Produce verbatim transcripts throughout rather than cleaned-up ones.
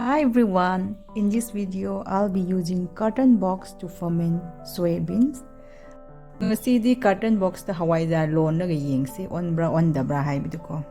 Hi everyone, in this video I'll be using carton box to ferment soyabeans. ꯉꯁꯤꯗꯤ carton boxꯇ ꯍꯋꯥꯏꯖꯥꯔ ꯂꯣꯟꯂꯒ ꯌꯦꯡꯁꯤ, ꯑꯣꯟꯕ꯭ꯔꯥ ꯑꯣꯟꯗꯕ꯭ꯔꯥ ꯍꯥꯏꯕꯗꯨꯀꯣ꯫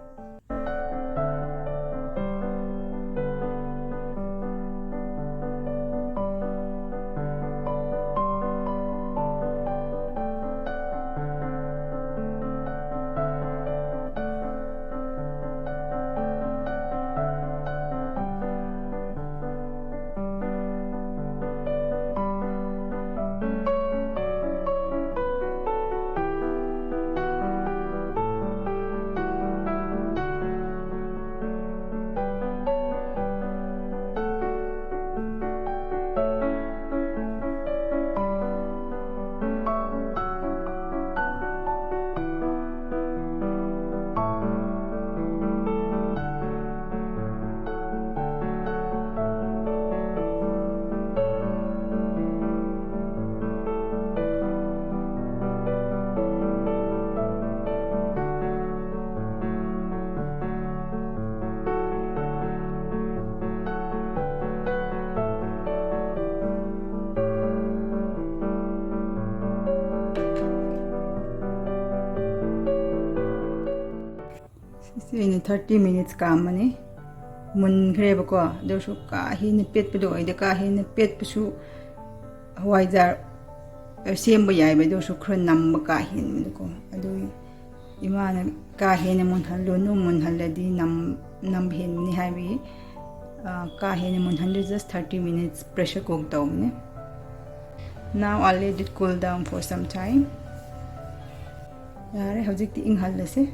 ꯁꯤꯁꯦ ꯑꯩꯅ thirty minutes ꯀꯥꯝꯕꯅꯤ꯫ ꯃꯨꯟꯈ꯭ꯔꯦꯕꯀꯣ, ꯑꯗꯨꯁꯨ ꯀꯥ ꯍꯦꯟꯅ ꯄꯦꯠꯄꯗꯣ ꯑꯣꯏꯗꯦ, ꯀꯥ ꯍꯦꯟꯅ ꯄꯦꯠꯄꯁꯨ ꯍꯋꯥꯏꯖꯥꯔ ꯁꯦꯝꯕ ꯌꯥꯏꯕ, ꯑꯗꯨꯁꯨ ꯈꯔ ꯅꯝꯕ ꯀꯥ ꯍꯦꯟꯕꯗꯀꯣ꯫ ꯑꯗꯨꯒꯤ ꯏꯃꯥꯅ ꯀꯥ ꯍꯦꯟꯅ ꯃꯨꯟꯍꯜꯂꯨꯅꯨ, ꯃꯨꯟꯍꯜꯂꯗꯤ ꯅꯝ ꯅꯝꯕ ꯍꯦꯟꯕꯅꯤ ꯍꯥꯏꯕꯒꯤ, ꯑ, ꯀꯥ ꯍꯦꯟꯅ ꯃꯨꯟꯍꯟꯗꯦ, just thirty minutes pressure cook ꯇꯧꯕꯅꯦ꯫ Now I'll let it cool down for some time. ꯌꯥꯔꯦ, ꯍꯧꯖꯤꯛꯇꯤ ꯏꯪꯍꯜꯂꯁꯦ꯫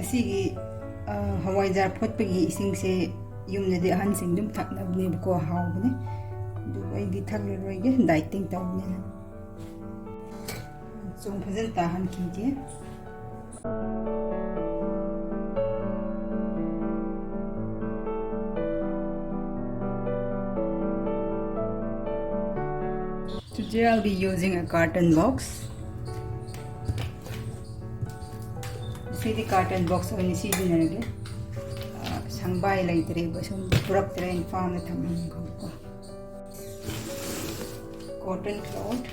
ꯑꯁꯤꯒꯤ, ꯑ, ꯍꯋꯥꯏꯖꯥꯔ ꯐꯨꯠꯄꯒꯤ ꯏꯁꯤꯡꯁꯦ ꯌꯨꯝꯗꯗꯤ ꯑꯍꯟꯁꯤꯡ ꯑꯗꯨꯝ ꯊꯛꯅꯕꯅꯦꯕꯀꯣ, ꯍꯥꯎꯕꯅꯦ꯫ ꯑꯗꯨꯕꯨ ꯑꯩꯗꯤ ꯊꯛꯂꯔꯣꯏꯒꯦ, dieting ꯇꯧꯕꯅꯤꯅ꯫ ꯆꯣꯡ ꯐꯖꯅ ꯇꯥꯍꯟꯈꯤꯒꯦ꯫ Today I'll be using a carton box. CD carton box ꯑꯣꯏꯅ ꯁꯤꯖꯤꯟꯅꯔꯒꯦ꯫ ꯑ, ꯁꯪꯕꯥꯏ ꯂꯩꯇ꯭ꯔꯦꯕ, ꯁꯣꯝꯗ ꯄꯨꯔꯛꯇ꯭ꯔꯦ, ꯑꯩꯅ ꯐꯥꯝꯗ ꯊꯝꯃꯝꯈ꯭ꯔꯕꯀꯣ꯫ Cotton cloth.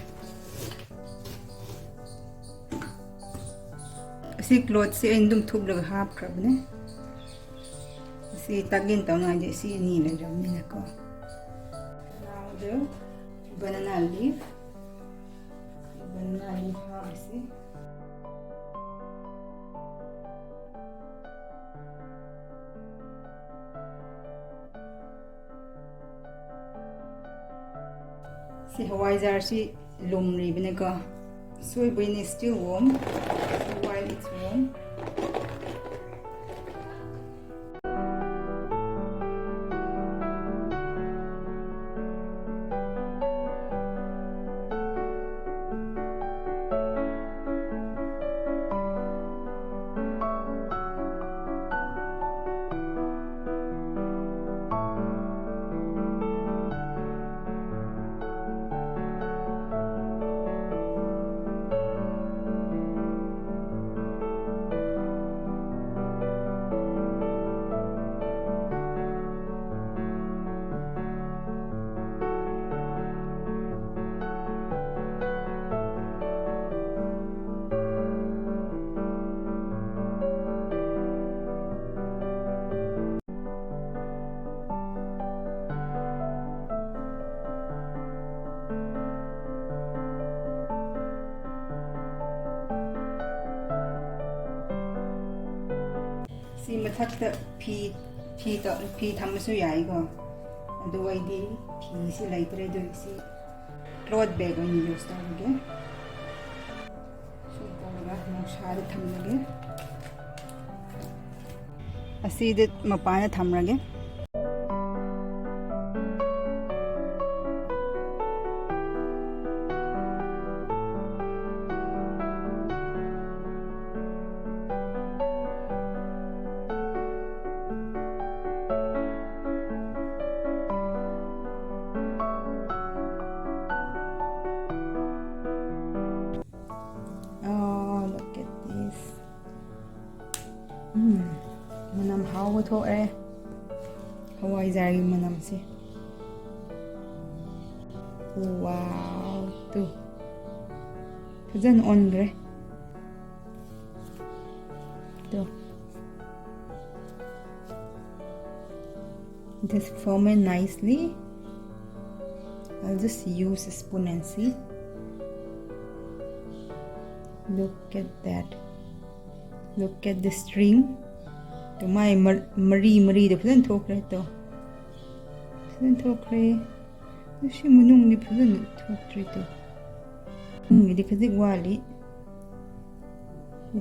ꯑꯁꯤ clothꯁꯦ ꯑꯩꯅ ꯑꯗꯨꯝ ꯊꯨꯞꯂꯒ ꯍꯥꯞꯈ꯭ꯔꯕꯅꯦ꯫ ꯑꯁꯤ tuck in ꯇꯧꯅꯉꯥꯏꯗꯤ ꯑꯁꯤ ꯑꯅꯤ ꯂꯩꯔꯕꯅꯤꯅꯀꯣ꯫ Now the banana leaf. Banana leaf ꯍꯥꯞꯄꯁꯤ꯫ ꯁꯤ ꯍꯋꯥꯏꯖꯥꯔꯁꯤ ꯂꯨꯝꯔꯤꯕꯅꯤꯀꯣ꯫ So when it's still warm, so while it's warm, ꯁꯤ ꯃꯊꯛꯇ ꯐꯤ, ꯐꯤ ꯇ-, ꯐꯤ ꯊꯝꯕꯁꯨ ꯌꯥꯏꯀꯣ꯫ ꯑꯗꯨ ꯑꯩꯗꯤ ꯐꯤꯁꯤ ꯂꯩꯇ꯭ꯔꯦ, ꯑꯗꯨꯒꯤ ꯁꯤ cloth bag ꯑꯣꯏꯅ use ꯇꯧꯔꯒꯦ꯫ ꯁꯤ ꯇꯧꯔꯒ ꯅꯨꯡꯁꯥꯗ ꯊꯝꯂꯒꯦ꯫ ꯑꯁꯤꯗ ꯃꯄꯥꯟꯗ ꯊꯝꯂꯒꯦ꯫ ꯊꯣꯛꯑꯦ ꯍꯋꯥꯏꯖꯥꯔꯒꯤ ꯃꯅꯝꯁꯦ꯫ Wow, two. ꯐꯖꯅ ꯑꯣꯟꯈ꯭ꯔꯦ꯫ Two. Just ferment nicely. I'll just use a spoon and see. Look at that. Look at the string. ꯇꯨ, ꯃꯥꯏ ꯃꯔ-, ꯃꯔꯤ ꯃꯔꯤꯗꯣ ꯐꯖꯅ ꯊꯣꯛꯈ꯭ꯔꯦ ꯇꯣ꯫ ꯐꯖꯅ ꯊꯣꯛꯈ꯭ꯔꯦ꯫ ꯑꯗꯨ ꯁꯤ ꯃꯅꯨꯡꯗꯤ ꯐꯖꯅ ꯊꯣꯛꯇ꯭ꯔꯤ ꯇꯣ꯫ ꯃꯅꯨꯡꯒꯤꯗꯤ ꯈꯖꯤꯛ ꯋꯥꯠꯂꯤ꯫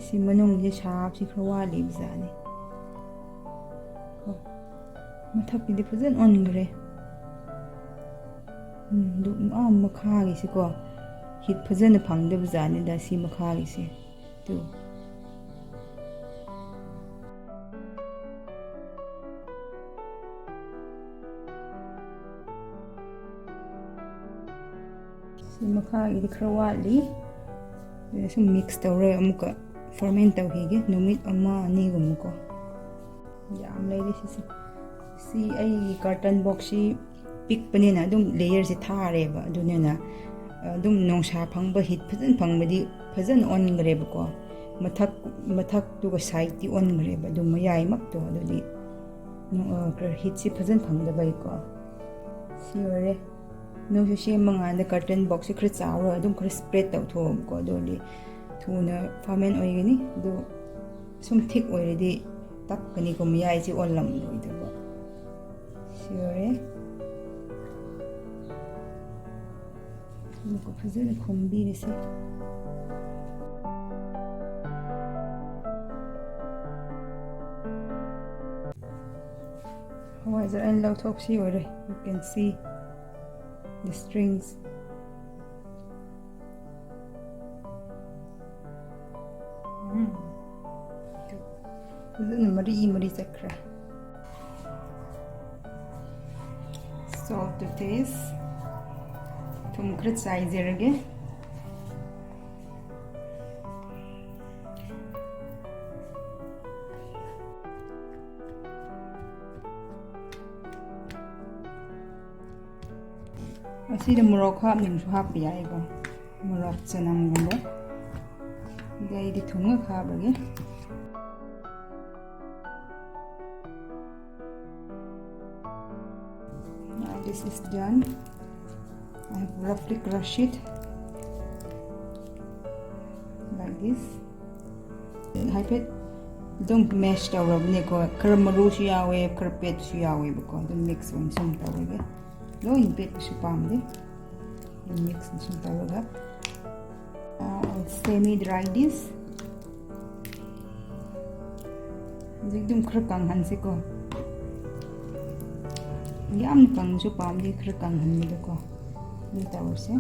ꯁꯤ ꯃꯅꯨꯡꯁꯦ ꯁꯥꯕꯁꯤ ꯈꯔ ꯋꯥꯠꯂꯤꯕ ꯖꯥꯠꯅꯤ꯫ ꯀꯣ꯫ ꯃꯊꯛꯀꯤꯗꯤ ꯐꯖꯅ ꯑꯣꯟꯈ꯭ꯔꯦ꯫ ꯎꯝ, ꯑꯗꯨ ꯑꯥ ꯃꯈꯥꯒꯤꯁꯤꯀꯣ, heat ꯐꯖꯅ ꯐꯪꯗꯕ ꯖꯥꯠꯅꯤꯗ ꯁꯤ ꯃꯈꯥꯒꯤꯁꯦ꯫ ꯇꯨ꯫ ꯁꯤ ꯃꯈꯥꯒꯤꯗꯤ ꯈꯔ ꯋꯥꯠꯂꯤ꯫ ꯑꯗꯨꯅ ꯁꯨꯝ mix ꯇꯧꯔꯒ ꯑꯃꯨꯛꯀ ferment ꯇꯧꯈꯤꯒꯦ, ꯅꯨꯃꯤꯠ ꯑꯃ ꯑꯅꯤꯒꯨꯝꯕꯀꯣ꯫ ꯌꯥꯝ ꯂꯩꯔꯤ ꯁꯤꯁꯦ꯫ ꯁꯤ ꯑꯩꯒꯤ carton boxꯁꯤ ꯄꯤꯛꯄꯅꯤꯅ ꯑꯗꯨꯝ layerꯁꯦ ꯊꯥꯔꯦꯕ꯫ ꯑꯗꯨꯅꯤꯅ ꯑꯗꯨꯝ ꯅꯨꯡꯁꯥ ꯐꯪꯕ, heat ꯐꯖꯅ ꯐꯪꯕꯗꯤ ꯐꯖꯅ ꯑꯣꯟꯈ꯭ꯔꯦꯕꯀꯣ꯫ ꯃꯊꯛ, ꯃꯊꯛꯇꯨꯒ sideꯇꯤ ꯑꯣꯟꯈ꯭ꯔꯦꯕ꯫ ꯑꯗꯨ ꯃꯌꯥꯏꯃꯛꯇꯣ ꯑꯗꯨꯗꯤ, ꯑ, ꯈꯔ heatꯁꯤ ꯐꯖꯅ ꯐꯪꯗꯕꯩꯀꯣ꯫ ꯁꯤ ꯑꯣꯏꯔꯦ꯫ ꯅꯣꯏꯁꯨ ꯁꯦꯝꯕ ꯀꯥꯟꯗ carton boxꯁꯦ ꯈꯔ ꯆꯥꯎꯔꯒ ꯑꯗꯨꯝ ꯈꯔ spread ꯇꯧꯊꯣꯛꯑꯣꯕꯀꯣ꯫ ꯑꯗꯨ ꯑꯣꯏꯔꯗꯤ ꯊꯨꯅ ferment ꯑꯣꯏꯒꯅꯤ꯫ ꯑꯗꯨ ꯁꯨꯝ thick ꯑꯣꯏꯔꯗꯤ ꯇꯞꯀꯅꯤꯀꯣ, ꯃꯌꯥꯏꯁꯦ ꯑꯣꯜꯂꯝꯂꯣꯏꯗꯕ꯫ ꯁꯤ ꯌꯧꯔꯦ꯫ ꯑꯃꯨꯛꯀ ꯐꯖꯅ ꯈꯣꯝꯕꯤꯔꯁꯤ꯫ ꯍꯋꯥꯏꯖꯥꯔ ꯑꯩꯅ ꯂꯧꯊꯣꯛꯁꯤ ꯑꯣꯏꯔꯦ꯫ You can see the strings. ꯎꯝ꯫ ꯐꯖꯅ ꯃꯔꯤ ꯃꯔꯤ ꯆꯠꯈ꯭ꯔꯦ꯫ Salt to taste. ꯊꯨꯝ ꯈꯔ ꯆꯥꯏꯖꯔꯒꯦ꯫ ꯑꯁꯤꯗ ꯃꯣꯔꯣꯛ ꯍꯥꯞꯅꯤꯡꯁꯨ ꯍꯥꯞꯄ ꯌꯥꯏꯀꯣ, ꯃꯣꯔꯣꯛ ꯆꯅꯝꯒꯨꯝꯕ꯫ ꯑꯗꯨꯗꯤ ꯑꯩꯗꯤ ꯊꯨꯝ ꯉꯛ ꯍꯥꯞꯂꯒꯦ꯫ Now this is done. I have roughly crush it like this. ꯍꯥꯏꯐꯦꯠ ꯑꯗꯨꯝ mash ꯇꯧꯔꯕꯅꯦꯀꯣ꯫ ꯈꯔ ꯃꯔꯨꯁꯨ ꯌꯥꯎꯋꯦ, ꯈꯔ ꯄꯦꯠꯁꯨ ꯌꯥꯎꯋꯦꯕꯀꯣ꯫ ꯑꯗꯨꯝ mix ꯑꯣꯏꯅ ꯁꯨꯝ ꯇꯧꯔꯒꯦ꯫ ꯂꯣꯏꯅ ꯄꯦꯠꯄꯁꯨ ꯄꯥꯝꯗꯦ꯫ ꯑꯗꯨꯝ mix ꯁꯨꯝ ꯇꯧꯔꯒ, uh, semi dry this. ꯍꯧꯖꯤꯛ ꯑꯗꯨꯝ ꯈꯔ ꯀꯪꯍꯟꯁꯤꯀꯣ꯫ ꯌꯥꯝ ꯀꯪꯁꯨ ꯄꯥꯝꯗꯦ, ꯈꯔ ꯀꯪꯍꯟꯕꯗꯀꯣ꯫ ꯑꯗꯨꯝ ꯇꯧꯔꯁꯦ꯫